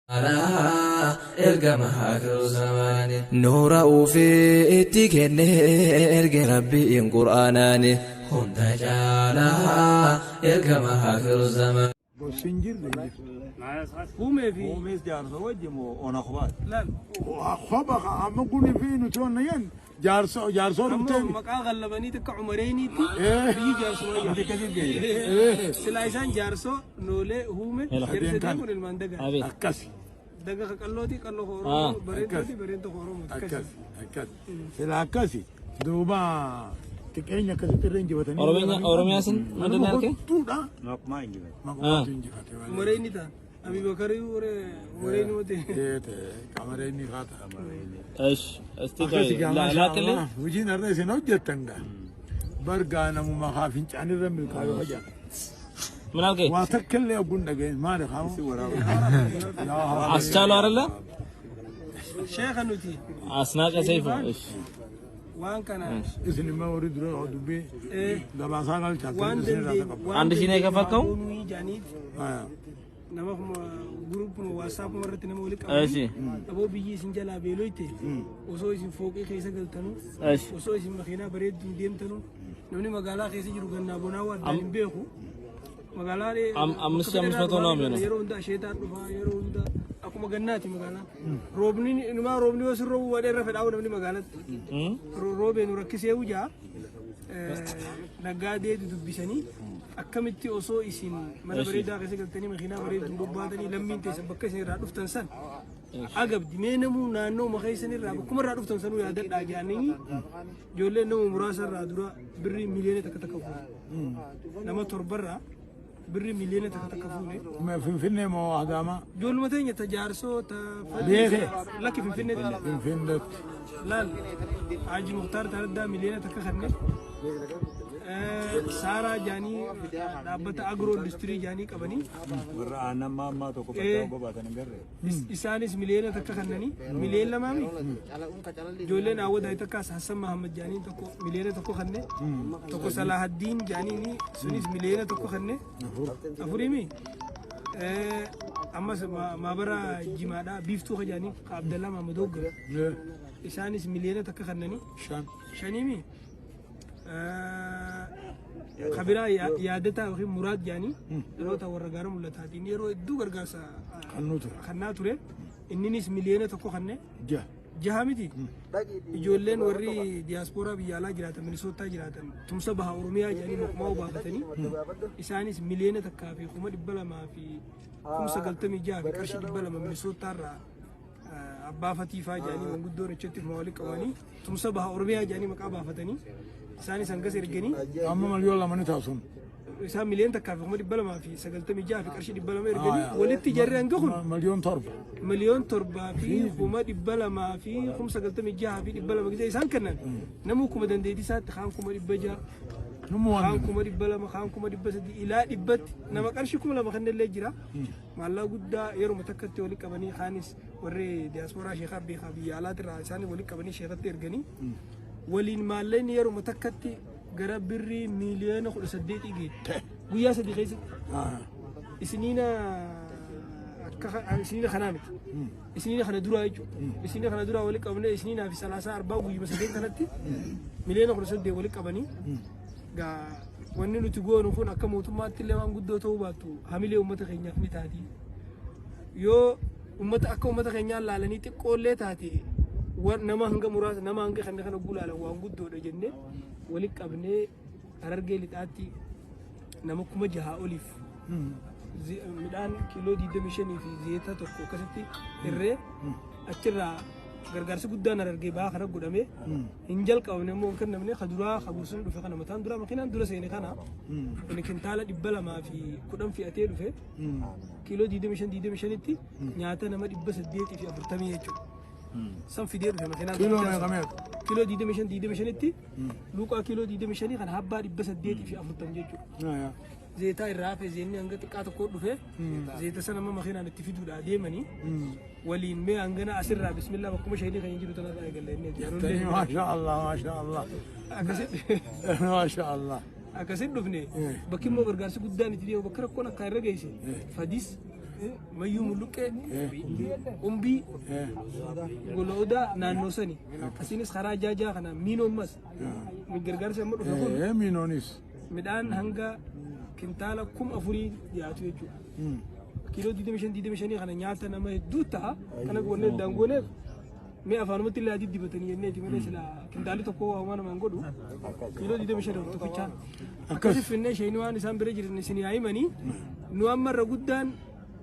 Alaa ergama haakiruu zamaani. Nuura ufii itti kenne erge Rabbiin Qur'aanaani. Hunda caalaa ergama haakiruu zamaani. Gosti hin jirre hin jirtu. Huumee fi Huumees jaarsa wajji moo ona kophaati? laal Kopha amma kun fi nuti wanna yen jaarsoo jaarsoo amma dhuftee maqaa gallabanii takka umareeniitti Eh. biyyi jaarsuma Nuti akkasitti geeyye. silaa isaan jaarsoo noolee huume jarri sadeen kun ilmaan dagaa Abeet. Akkasi daga ka qallooti qalloo ka oromoo bareentooti bareentoo ka oromoo akkasi akkasi sila akkasi duuba xiqqeenya akkasitti irra injifatanii Oromiyaa sin ምንድን ነው ያልከኝ? Hottuudha Maqmaa injifate. Maqmaatu injifate malee. Umareenni ta'an Abibakarii umareenni wote Qamareenni faa ta'a. እሺ እስቲ ቆይ Akkasi gaa maashaa ላክልኝ። Allah hojiin har'a isin hojjettan gaa bargaa namuma haa fincaan irra milkaa'ee hojjeta. ምን አልከኝ? Waa takka illee ogguun dhageen maali haa አስቻለው አይደለ? Sheekha nuti አስናቀ ሰይፉ። እሺ waan kana isin immoo horii dura dubbii gabaasaa galchaa waan isin irraa dandeenye qabu. waan አንድ ሺህ ነው የከፈልከው? dandeenye jaaniit nama guruupuma waasaapuma irratti nama walitti እሺ qabanii aboo biyyi isin jalaa beeloyte osoo isin fooqii keessa galtanuu እሺ osoo isin makiinaa bareedduun deemtanuu namni magaalaa keessa jiru gannaa bonaa waan addaan hin beeku. Magaalaa አምስት ሺህ አምስት መቶ ነው የሚሆነው። yeroo hunda asheetaan dhufaa yeroo hunda akkuma gannaati magaalaan. Roobni inumaa roobni yoo sin roobu wadhee irra fedhaa'u namni magaalatti. እም? Roobee nu rakkisee hujaa naggaadee dubbisanii akkamitti osoo isin mana bareedaa keessa galtanii makiinaa bareedduun bobbaatanii lammiin teessan bakka isin irraa dhuftan san agabdi mee namuu naannoo makaa isin irraa bakkuma irraa dhuftan sanuu yaadadhaa jedhanii ijoolleen nama muraasa irraa dura birrii miliyoona takka takka fuune nama torbarraa birrii miliyoona takka takka fuune Finfinnee moo Adaamaa? ijoolluma teenya ta jaarsoo ta Beekee. Lakki Finfinneetti Finfinneetti. Laal Haji Muktaar Taraddaa miliyoona takka kanne Saaraa jaanii dhaabbata agro industirii jaanii qabanii Warra aannan maammaa tokko bakka bobaatan hin garree. Isaanis miliyoona takka kannanii miliyoona lamaami ijoolleen hawwataa takkaas Hassan Mahammad jaanii tokko miliyoona tokko kanne tokko Salahaddiin jaanii sunis miliyoona tokko kanne afuriimi ammas maabara jimaadhaa biiftuu ka jaanii ka Abdallaa Mahamad hoggana isaanis miliyoona takka kannanii Shan. shaniimi kabiraa yaadataa yookiin muraad jaanii dhaloota warra gaara mul'ataatiin yeroo hedduu gargaarsa Kannuu ture. kannaa ture inninis miliyoona tokko kanne Jaha. Jaha miti ijoolleen warri diyaaspooraa biyya alaa jiraatan Minisootaa jiraatan tumsa baha Oromiyaa jedhanii maqmaa baafatanii isaanis 1,296,200 Minisootaa irraa abbaa fatiifaa jedhanii manguddoon achitti walitti qabanii tumsa baha Oromiyaa jedhanii maqaa baafatanii isaanis hangas erganii Amma 2,000,000 ni ta'a sun. Isaan 1,296,200 erganii walitti jarri hanga kun 7,000,000. 7,296,200 gisee isaan kennan namuu kuma dandeettii isaatti kaan 600,000 Nummu kaan waan 200,000 kaan 300,000 ilaa dhibbatti nama qarshii 2,000 kannellee jira maallaa guddaa yeruma takkatti walitti qabanii kaanis warri diyaaspooraa sheekaa beekaa biyya alaatirraa isaan walitti qabanii sheekatti erganii waliin maallaqni yeruma takkatti gara birrii 18,000,000 geette guyyaa 3 keessatti. Isiniina akka isiniina kanaa miti. Isiniina kana duraa jechuudha. Isiniina kana duraa walitti qabnee isiniinaa fi salaasaa arbaa guyyuma sadeen kanatti 18,000,000 walitti qabanii gaa wanni nuti goonu kun akka mootummaatti illee waan guddoo ta'uu baattu hamilee uummata keenyaaf ni taati. Yoo uummata akka uummata keenyaa laalanii xiqqoollee taate nama hanga muraasa nama hanga kana kana gulaalan waan guddoodha jennee walitti qabnee Harargee lixaatti nama 6,000 oliif midhaan kiiloo 25 fi zeeta tokko akkasitti hirree achirraa gargaarsi guddaan Harargee bahaa kana godhame hin jalqabne immoo hin kennamne ka duraa ka gursum dhufe kana mataan duraa makiinaan dura seene kana inni kintaala 210 fe'atee dhufe kiiloo 25 25tti nyaata nama 840 jechuudha. San fidee dhufe makiinaan Kiiloo meeqa meeqa? Kiiloo 25 25tti luuqaa kiiloo 25 kan habbaa 840 jechuudha. Zeetaa irraa hafe zeenni hanga xiqqaa tokko dhufe zeeta sana amma makiinaan itti fiduudhaa deemanii waliin mee hangana asirraa bismillah bakkuma shahidii kan jiru tanarraa eegalla inni Jettanii maasha Allah maasha Allah. Akkasitti Maasha Allah. Akkasitti dhufne bakki immoo gargaarsi guddaan itti deemu bakka rakkoon akka irra geesse fadis Mayyuu Mulluqqee, Qumbii, Goloodaa naannoo sani. Asiinis karaa Jaajaa kana Miinoommas gargaarsi amma dhufe kun Miinoonis. Midhaan hanga kintaala 4000 dhiyaatu jechuudha. Kiiloo 25 25 kana nyaata nama hedduu ta'a. Kana goonee addaan gooneef mee afaanumatti illee adii dibatanii jenneeti malee sila kintaalli tokko homaa namaan godhu kiiloo 25 tokkichaan. Akkasi finnee isheen waan isaan bira jiran isin haa himanii. Nu amma irra guddaan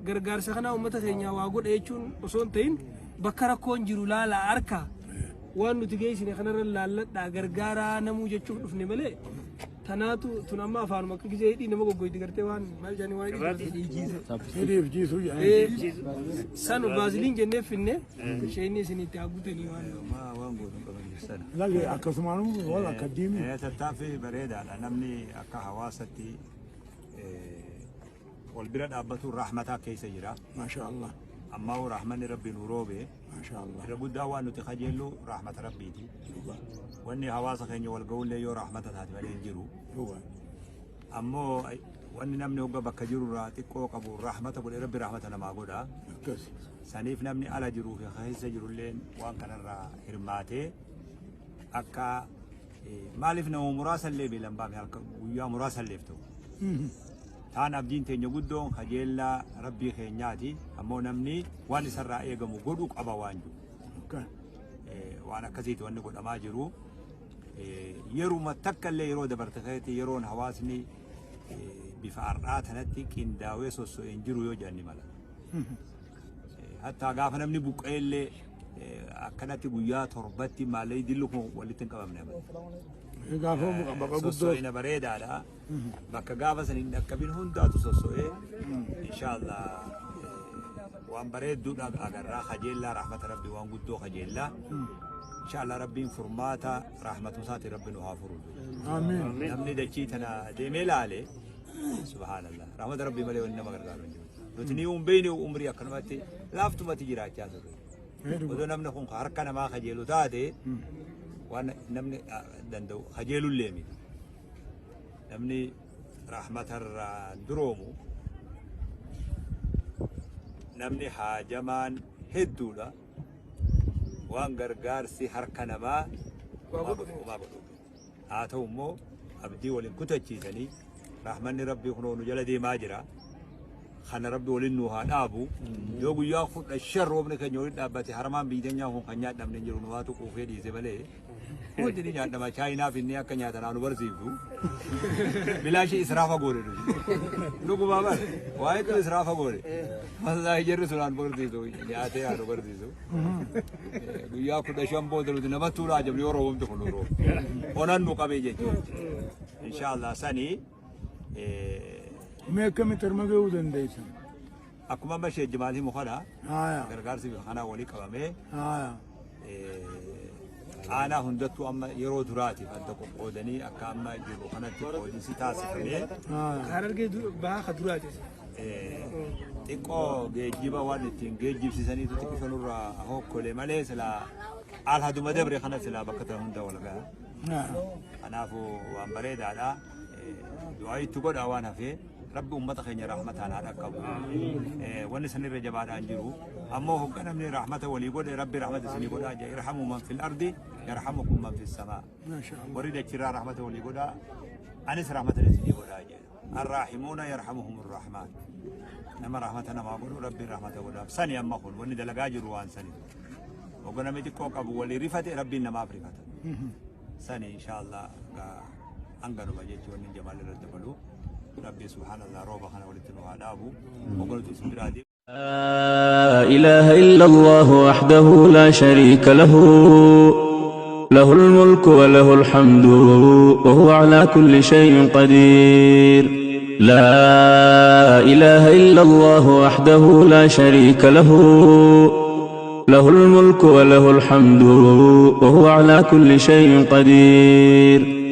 gargaarsa kanaa uummata keenyaa waa godha jechuun osoo hin ta'in, bakka rakkoon jiru laala, harka waan nuti geessine kanarra laalladhaa, gargaaraa namuu jechuuf dhufne malee tanaatu tun amma afaanuma akka gisee hidhii nama goggoyti gartee waan maal jedhanii waan hidhii Hidhiif jiisuu jedhanii. San vaasiliin jennee finne, isheen isin itti haguutanii waan Waan gootu hin qaban sana. Lage akkasumaanuu wal akka diimi. Tattaaffii bareedaadha. Namni akka hawaasatti wal bira dhaabbatu rahmataa keessa jira. Maasha Allah. Ammaa rahmanni rabbi nu roobe. Maasha Allah. Irra guddaa waan nuti kajeellu rahmata rabbiiti. Wanni hawaasa keenya wal ga'ullee yoo rahmata taate malee hin jiru. Ammoo wanni namni hogga bakka jirurraa xiqqoo qabu rahmata godhe, rabbi rahmata namaa godha. Akkas. Saniif namni ala jiruu fi keessa jirulleen waan kanarraa hirmaatee akka maaliif nama muraasallee beelan baafne halkan guyyaa muraasalleef ta'u. Taan abdiin teenya guddoon kajeellaa rabbii keenyaati. Ammoo namni waan isarraa eegamu godhuu qaba waan jiru. Akkas. Waan akkasiiti wanni godhamaa jiru. Yeruma takka illee yeroo dabarte keessatti yeroon hawaasni bifa har'aa tanatti qindaawee sosso'ee hin jiru yoo jedhan ni mala. Hattaa gaafa namni buqqa'ee illee akkanatti guyyaa 7tti maallee dillu kun walitti hin qabamne amala. Gaafa baqa guddoo. Sosso'ina bareedaadha. Bakka gaafa san hin dhaqqabin hundaatu sosso'ee, inshaallah waan bareedduudha agarraa, kajeellaa rahmata rabbii waan guddoo kajeellaa. Inshaallah rabbiin furmaata rahmatu isaatiin rabbi nu haa furu. Amiin. Namni dachii tana deemee laale, subhaanallah, rahmata rabbii malee wanni nama gargaaru hin jiru. Nuti ni hin beekne, umrii akkanumatti laaftumatti jiraachaa turre. Odoo namni kun harka namaa kajeelu taate, waan namni danda'u kajeelullee miti. Namni rahmatarraa duroomu, namni haajamaan hedduudha. Waan gargaarsi harka namaa homaa godhu. Haa ta'u immoo abdii waliin kutachiisanii, rahmanni rabbii kunoo nu jala deemaa jira. Kana rabbi waliin nu haa dhaabu. Yoo guyyaa 15 roobni keenya waliin dhaabbate, haramaan biyya kun kan nyaadhamne hin jiru, nu waatu quufee dhiise malee. Hundi ni nyaadhama. Chaayinaaf inni akka nyaatan haa nu barsiiftu. Bilaashi israafa goone nuti. Dhugumaa bar waa'ee kun israafa goone. Wallaahi jarri sun haa nu barsiisu, nyaatee haa nu barsiisu. Guyyaa 15 booda nuti namatti ulaa jabni yoo roobamte kun nu roobu. Onan nu qabee jechuudha. Inshaallah sanii. Mee akkamitti harma ga'uu dandeessan? Akkuma amma ishee jimaal himu kana gargaarsi bifa kanaa walii qabamee aanaa hundattuu amma yeroo duraatiif adda qoqqoodanii akka amma jiru kanatti qoodinsi taasifamee Harargee bahaa ka duraati. Xiqqoo geejjiba waan ittiin geejjibsiisaniitu xiqqisho nurraa hokkole malee silaa alhaduma dabre kana silaa bakka ta'e hunda wal ga'a. Kanaafuu waan bareedaadha. Du'aa itti godhaa, waan hafee rabbi uummata keenya rahmataan haa dhaqqabu. Wanni sanirra jabaadhaan jiru. Ammoo hogga namni rahmata walii godhe rabbi rahmata isinii godhaa jee, irhamu man fil ardi yarhamukum man fis samaa. Warri dachirraa rahmata walii godhaa, anis rahmata isinii godhaa jee. Arraahimuuna yarhamuhumur rahmaan. Nama rahmata namaa godhu rabbi rahmata godhaaf. Sani amma kun wanni dalagaa jiru waan sani. Hogga namni xiqqoo qabu walii rifate, rabbiin namaaf rifata. Sani inshaallah hanganuma jechuun wanni jamaal irra dabalu. Rabbi subhaanallah rooba kana walitti nu haa dhaabu. Hogga nuti isin biraa deemu. لا إله إلا الله وحده لا شريك له، له الملك وله الحمد وهو على كل شيء قدير. لا إله إلا الله وحده لا شريك له، له الملك وله الحمد وهو على كل شيء قدير.